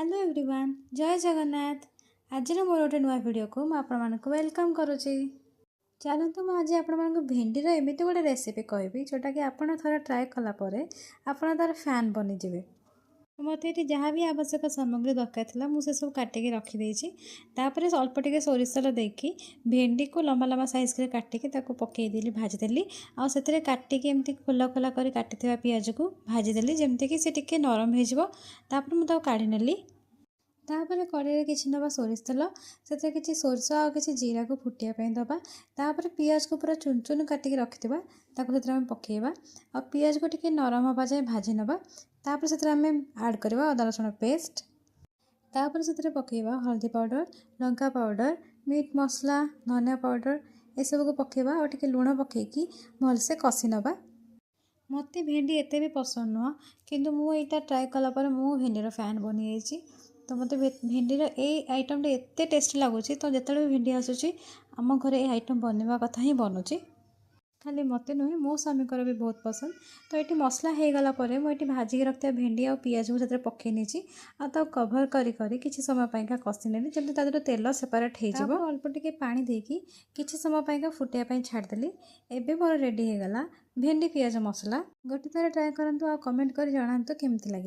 Hello everyone, ଜୟ ଜଗନ୍ନାଥ। ଆଜିର ମୋର ଗୋଟେ ନୂଆ ଭିଡ଼ିଓକୁ ମୁଁ ଆପଣମାନଙ୍କୁ welcome କରୁଛି। ଚାଲନ୍ତୁ, ମୁଁ ଆଜି ଆପଣମାନଙ୍କୁ ଭେଣ୍ଡିର ଏମିତି ଗୋଟେ ରେସିପି କହିବି, ଯେଉଁଟାକି ଆପଣ ଥରେ ଟ୍ରାଏ କଲା ପରେ ଆପଣ ତା'ର ଫ୍ୟାନ୍ ବନିଯିବେ। ମୋତେ ଏଠି ଯାହା ବି ଆବଶ୍ୟକ ସାମଗ୍ରୀ ଦରକାର ଥିଲା, ମୁଁ ସେସବୁ କାଟିକି ରଖିଦେଇଛି। ତାପରେ ଅଳ୍ପ ଟିକେ ସୋରିଷ ତେଲ ଦେଇକି ଭେଣ୍ଡିକୁ ଲମ୍ବା ଲମ୍ବା ସାଇଜ୍ କରି କାଟିକି ତାକୁ ପକାଇଦେଲି, ଭାଜିଦେଲି। ଆଉ ସେଥିରେ କାଟିକି ଏମିତି ଖୋଲା ଖୋଲା କରି କାଟିଥିବା ପିଆଜକୁ ଭାଜିଦେଲି, ଯେମିତିକି ସେ ଟିକେ ନରମ ହେଇଯିବ। ତାପରେ ମୁଁ ତାକୁ କାଢ଼ି ନେଲି। ତାପରେ କଡ଼େଇରେ କିଛି ନେବା ସୋରିଷ ତେଲ, ସେଥିରେ କିଛି ସୋରିଷ ଆଉ କିଛି ଜିରାକୁ ଫୁଟିବା ପାଇଁ ଦେବା। ତାପରେ ପିଆଜକୁ ପୁରା ଚୁନ ଚୁନ କାଟିକି ରଖିଥିବା, ତାକୁ ସେଥିରେ ଆମେ ପକାଇବା ଆଉ ପିଆଜକୁ ଟିକେ ନରମ ହେବା ଯାଏଁ ଭାଜି ନେବା। ତାପରେ ସେଥିରେ ଆମେ ଆଡ଼୍ କରିବା ଅଦା ରସୁଣ ପେଷ୍ଟ। ତାପରେ ସେଥିରେ ପକାଇବା ହଳଦୀ ପାଉଡ଼ର, ଲଙ୍କା ପାଉଡ଼ର, ମିଟ୍ ମସଲା, ଧନିଆ ପାଉଡ଼ର, ଏସବୁକୁ ପକାଇବା ଆଉ ଟିକେ ଲୁଣ ପକାଇକି ଭଲସେ କଷି ନେବା। ମୋତେ ଭେଣ୍ଡି ଏତେ ବି ପସନ୍ଦ ନୁହଁ, କିନ୍ତୁ ମୁଁ ଏଇଟା ଟ୍ରାଏ କଲା ପରେ ମୁଁ ଭେଣ୍ଡିର ଫ୍ୟାନ୍ ବନିଯାଇଛି। ତ ମୋତେ ଭେଣ୍ଡିର ଏଇ ଆଇଟମ୍ଟା ଏତେ ଟେଷ୍ଟି ଲାଗୁଛି, ତ ଯେତେବେଳେ ବି ଭେଣ୍ଡି ଆସୁଛି, ଆମ ଘରେ ଏ ଆଇଟମ୍ ବନିବା କଥା ହିଁ ବନୁଛି। ଖାଲି ମୋତେ ନୁହେଁ, ମୋ ସ୍ୱାମୀଙ୍କର ବି ବହୁତ ପସନ୍ଦ। ତ ଏଠି ମସଲା ହେଇଗଲା ପରେ ମୁଁ ଏଠି ଭାଜିକି ରଖିଥିବା ଭେଣ୍ଡି ଆଉ ପିଆଜକୁ ସେଥିରେ ପକାଇ ନେଇଛି ଆଉ ତାକୁ କଭର୍ କରି କରି କିଛି ସମୟ ପାଇଁକା କଷି ନେଲି, ଯେମିତି ତା ଦେହରୁ ତେଲ ସେପାରେଟ୍ ହେଇଯିବ। ଅଳ୍ପ ଟିକେ ପାଣି ଦେଇକି କିଛି ସମୟ ପାଇଁକା ଫୁଟିବା ପାଇଁ ଛାଡ଼ିଦେଲି। ଏବେ ମୋର ରେଡ଼ି ହେଇଗଲା ଭେଣ୍ଡି ପିଆଜ ମସଲା। ଗୋଟେ ଥର ଟ୍ରାଏ କରନ୍ତୁ ଆଉ କମେଣ୍ଟ କରି ଜଣାନ୍ତୁ କେମିତି ଲାଗେ।